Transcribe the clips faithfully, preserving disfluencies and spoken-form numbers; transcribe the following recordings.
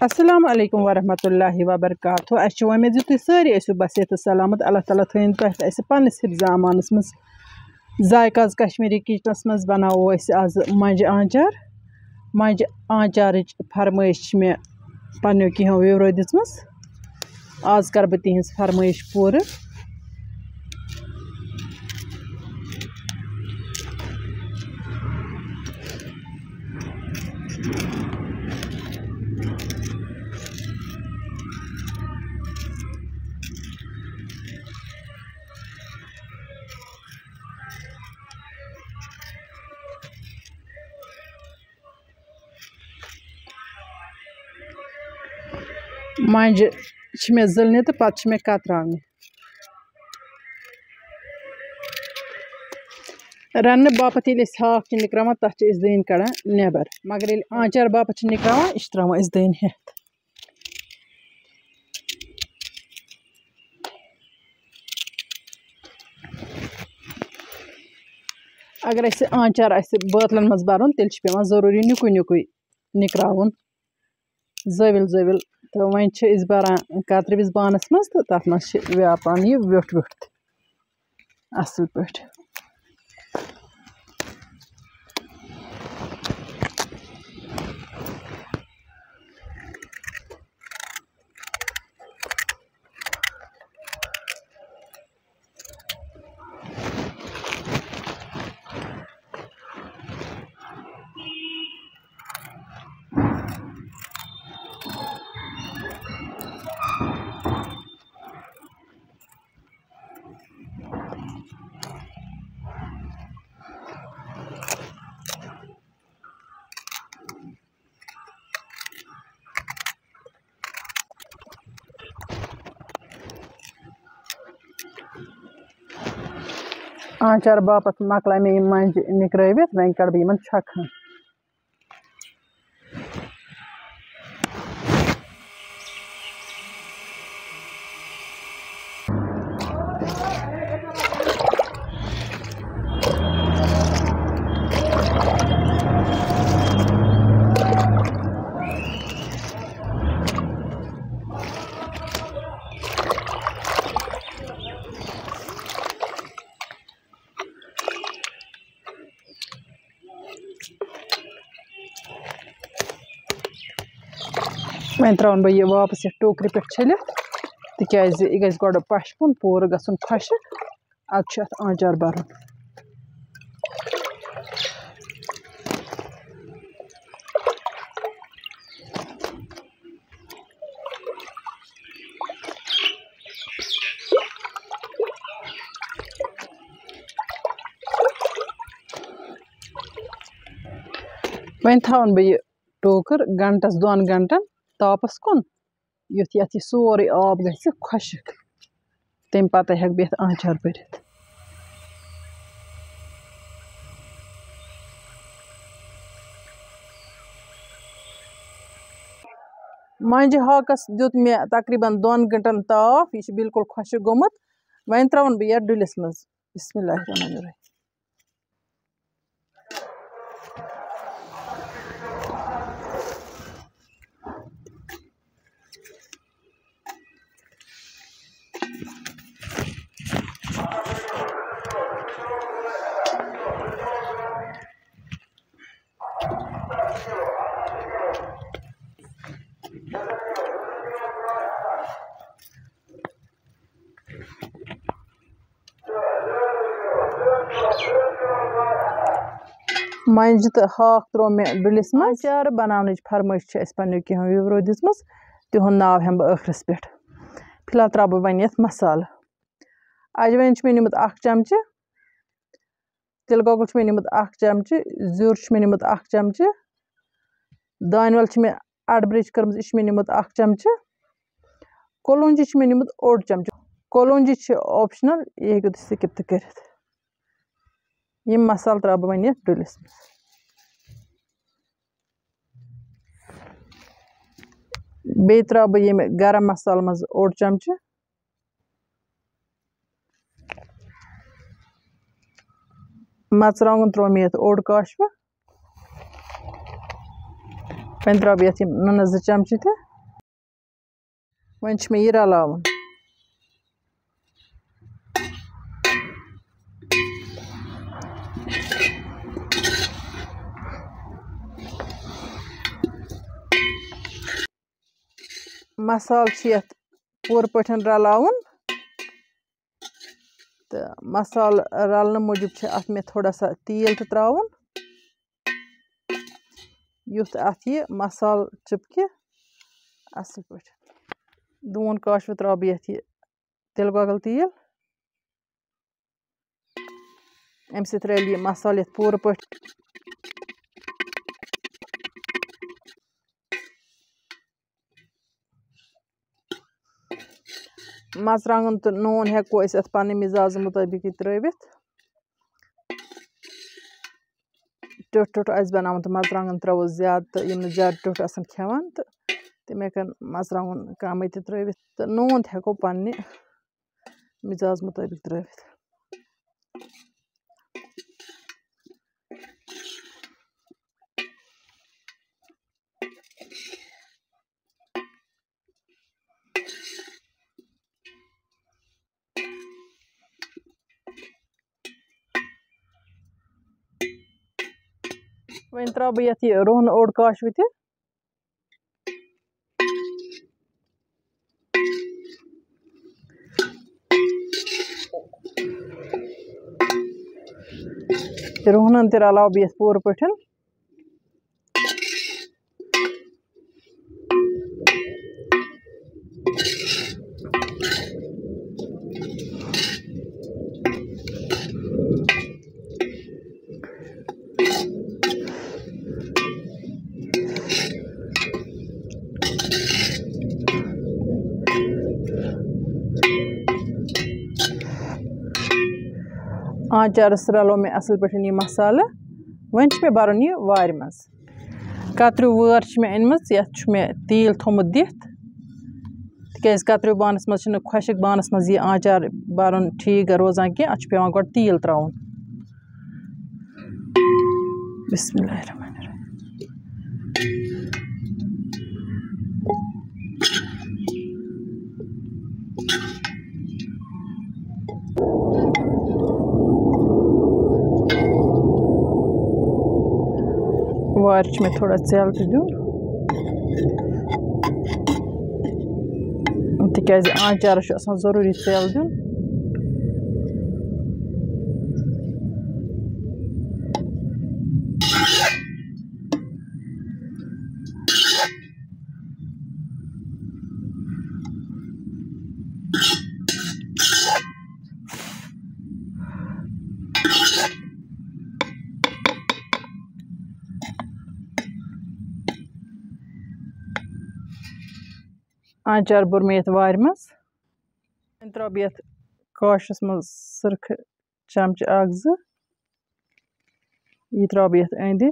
السلام علیکم ورحمۃ اللہ وبرکاتہ۔ اَسہِ چھِ وۄمید زِ تُہۍ سٲری ٲسِو بصحت تہٕ سلامت۔ اللہ تعالیٰ تھٲیِن تۄہہِ تہٕ اَسہِ پنٛنِس حفظ امانَس منٛز۔ ذائقہ آز کشمیٖری کچنَس منٛز بَناوو أسۍ آز مۄنٛجہِ آنٛچار۔ مۄنٛجہِ آنٛچارٕچ فرمٲیش چھِ مےٚ پنٛنیو کینٛہو viewerو دِژمٕژ۔ آز کَرٕ بہٕ تِہِنٛز فرمٲیش پوٗرٕ۔ مۄنٛجہِ چھِ مےٚ زٕلنہِ تہٕ پَتہٕ چھِ مےٚ کتراونہِ۔ رَننہٕ باپتھ ییٚلہِ أسۍ ہاکھ چھِ نِکراوان، تَتھ چھِ أسۍ دٔنۍ کَڑان نٮ۪بر، مگر ییٚلہِ آنٛچار باپتھ چھِ نِکراوان، یہِ چھِ ترٛاوان أسۍ دٔنۍ ہٮ۪تھ۔ اگر اَسہِ آنٛچار آسہِ بٲتلَن منٛز بَرُن، تیٚلہِ چھُ پٮ۪وان ضروٗری نیُکُے نیُکُے نِکراوُن، زٲوِل زٲوِل۔ تہٕ وۄنۍ چھِ أسۍ بَران کَترِوِس بانَس منٛز تہٕ تَتھ منٛز چھِ ویپان یہِ ویوٚٹھ ویوٚٹھ تہِ اَصٕل پٲٹھۍ۔ آنٛچار باپتھ مۄکلایہِ مےٚ یِم مۄنٛجہِ نِکرٲوِتھ، وۄنۍ کَڑٕ بہٕ یِمَن چھۄکہٕ ہن۔ وۄنۍ ترٛاوَن بہٕ یہِ واپَس یَتھ ٹوکرِ پٮ۪ٹھ چھٔلِتھ، تِکیٛازِ یہِ گژھِ گۄڈٕ پَشپُن، پوٗرٕ گژھُن خۄشٕک۔ اَدٕ چھُ اَتھ آنٛچار بَرُن۔ وۄنۍ تھاوَن بہٕ یہِ ٹوکٕر گھنٹَس دۄن گھنٹَن تاپَس کُن، یُتھ یَتھ یہِ سورُے آب گژھِ خۄشٕک، تَمہِ پَتَے ہٮ۪کہٕ بہٕ یَتھ آنٛچار بٔرِتھ۔ مۄنٛجہِ ہاکَس دیُت مےٚ تقریٖباً دۄن گھنٹَن تاپھ، یہِ چھُ بالکل خۄشٕک گوٚمُت۔ وۄنۍ ترٛاوَن بہٕ یَتھ ڈُلِس منٛز۔ بسم اللہ الرحمن الرحیم۔ مۄنٛجہِ تہٕ ہاکھ ترٛوو مےٚ ڈُلِس منٛز۔ آنٛچار بَناونٕچ فرمٲیش چھِ اَسہِ پنٛنیو کینٛہو viewerو دِژمٕژ، تِہُنٛد ناو ہٮ۪مہٕ بہٕ ٲخرَس پٮ۪ٹھ۔ فی الحال ترٛاوٕ بہٕ وۄنۍ یَتھ مصالہٕ۔ اَجوٲن چھُ مےٚ نیوٗمُت اَکھ چَمچہٕ، تِلہٕ گۄگُل چھُ مےٚ نیوٗمُت اَکھ چَمچہٕ، زیُر چھُ مےٚ نیوٗمُت اَکھ چَمچہٕ، دانہِ وَل چھِ مےٚ اَڑٕ بِرٛج کٔرمٕژ، یہِ چھِ مےٚ نیوٗمُت اَکھ چَمچہٕ۔ کولونٛجی چھِ مےٚ نیوٗمُت اوٚڑ چَمچہٕ۔ کولونٛجی چھِ optional، یہِ ہیٚکِو تُہۍ skip تہِ کٔرِتھ۔ یِم مصالہٕ ترٛاوٕ بہٕ وۄنۍ یَتھ ڈُلِس منٛز۔ بیٚیہِ ترٛاوٕ بہٕ ییٚمہِ گرم مصالہٕ منٛز اوٚڑ چَمچہٕ۔ مَرژٕوانٛگُن ترٛوو مےٚ یَتھ اوٚڑ کاشوٕ۔ وۄنۍ ترٛاوٕ بہٕ یَتھ یِم نُنہٕ زٕ چَمچہٕ تہِ۔ وۄنۍ چھُ مےٚ یہِ رَلاوُن۔ مصالہٕ چھِ یَتھ پوٗرٕ پٲٹھۍ رَلاوُن۔ تہٕ مصالہٕ رَلنہٕ موٗجوٗب چھِ اَتھ مےٚ تھوڑا سا تیٖل تہِ ترٛاوُن، یُتھ اَتھ یہِ مصالہٕ چِپکہِ اَصٕل پٲٹھۍ۔ دوٗن کاشوٕ ترٛاوٕ بہٕ یَتھ یہِ تِلہٕ گۄگُل تیٖل۔ اَمہِ سۭتۍ رَلہِ یہِ مصالہٕ یَتھ پوٗرٕ پٲٹھۍ۔ مرژٕوانٛگُن تہٕ نوٗن ہٮ۪کو أسۍ اَتھ پنٕنہِ مِزازٕ مُطٲبِقٕے ترٛٲوِتھ۔ ٹیوٚٹھ ٹیوٚٹھ آسہِ بَناوُن تہٕ مرژٕوانٛگُن ترٛاوو زیادٕ، تہٕ یِم نہٕ زیادٕ ٹیوٚٹھ آسَن کھٮ۪وان، تہٕ تِم ہٮ۪کَن مرژٕوانٛگُن کَمٕے تہِ ترٛٲوِتھ، تہٕ نوٗن تہِ ہٮ۪کو پنٛنہِ مِزاز مُطٲبِق ترٛٲوِتھ۔ وۄنۍ ترٛاوٕ بہٕ یَتھ یہِ رُہنہٕ اوٚڑ کاشوٕ تہِ۔ رُہنَن تہِ رَلاوٕ بہٕ یَتھ پوٗرٕ پٲٹھۍ۔ آنٛچارَس رَلو مےٚ اَصٕل پٲٹھۍ یہِ مصالہٕ۔ وۄنۍ چھُ مےٚ بَرُن یہِ وارِ منٛز۔ کَتریو وٲر چھِ مےٚ أنمٕژ، یَتھ چھُ مےٚ تیٖل تھوٚمُت دِتھ، تِکیٛازِ کَتریو بانَس منٛز چھِنہٕ خۄشِک بانَس منٛز یہِ آنٛچار بَرُن ٹھیٖک روزان کینٛہہ، اَتھ چھُ پٮ۪وان گۄڈٕ تیٖل ترٛاوُن۔ بسم اللہ الرحمن الرحیم۔ وارِ چھُ مےٚ تھوڑا ژٮ۪ل تہِ دیُن، تِکیٛازِ آنٛچارَس چھُ آسان ضروٗری ژٮ۪ل دیُن۔ آنٛچار بوٚر مےٚ یَتھ وارِ منٛز۔ وۄنۍ ترٛاوٕ بہٕ یَتھ کاشَس منٛز سٕرکہٕ چمچہٕ اَکھ زٕ۔ یہِ ترٛاوٕ بہٕ یَتھ أنٛدۍ أنٛدۍ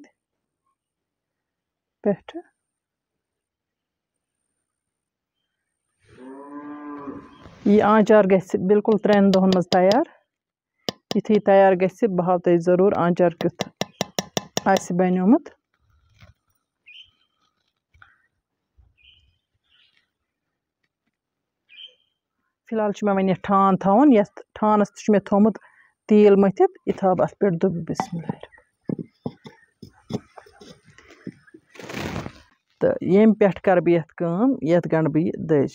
پٮ۪ٹھٕ۔ یہِ آنٛچار گژھِ بالکل ترٛٮ۪ن دۄہَن منٛز تیار۔ یُتھُے یہِ تیار گژھِ، بہٕ ہاوٕ تۄہہِ ضروٗر آنٛچار کیُتھ آسہِ بنیومُت۔ فی الحال چھُ مےٚ وۄنۍ یَتھ ٹھان تھاوُن، یَتھ ٹھانَس تہِ چھُ مےٚ تھوٚمُت تیٖل مٔتھِتھ، یہِ تھاوٕ بہٕ اَتھ پٮ۪ٹھ دُبہٕ۔ بسم اللہ الرحمن الرحیم۔ تہٕ ییٚمہِ پٮ۪ٹھ کَرٕ بہٕ یَتھ کٲم، یَتھ گَنٛڈٕ بہٕ یہِ دٔج۔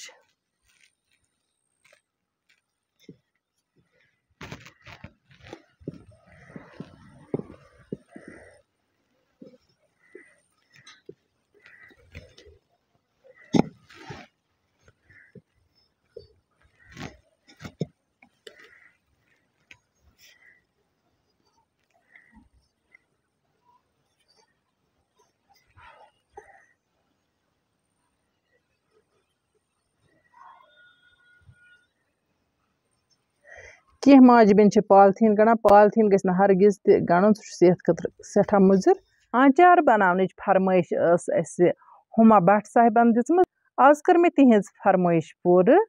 کینٛہہ ماجہِ بیٚنہِ چھِ پالتھیٖن گنٛڈان، پالتھیٖن گژھِ نہٕ ہرگِز تہِ گنٛڈُن، سُہ چھُ صحت خٲطرٕ سٮ۪ٹھاہ مُضِر۔ آنٛچار بناونٕچ فرمٲیش ٲس اَسہِ ہُما بٹ صاحبن دِژمٕژ۔ آز کٔر مےٚ تِہنٛز فرمٲیش پوٗرٕ۔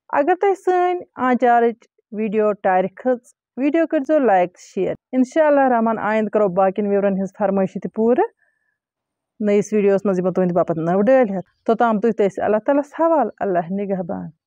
اگر تۄہہِ سٲنۍ آنٛچارٕچ ویٖڈیو ٹارِ کھٔژ، ویٖڈیو کٔرۍزیو like، share۔ انشاء اللہ الرحمن آیندٕ کرو باقین viewerن ہٕنٛز فرمٲیشہِ تہِ پوٗرٕ۔ نٔیِس ویٖڈیوَس منٛز یِمو تُہٕنٛدِ باپتھ نٔو ڈٲلۍ ہٮ۪تھ۔ توٚتام تُہۍ تہٕ أسۍ اللہ تعالیٰ ہَس حوالہٕ، اللہ نِگہبان۔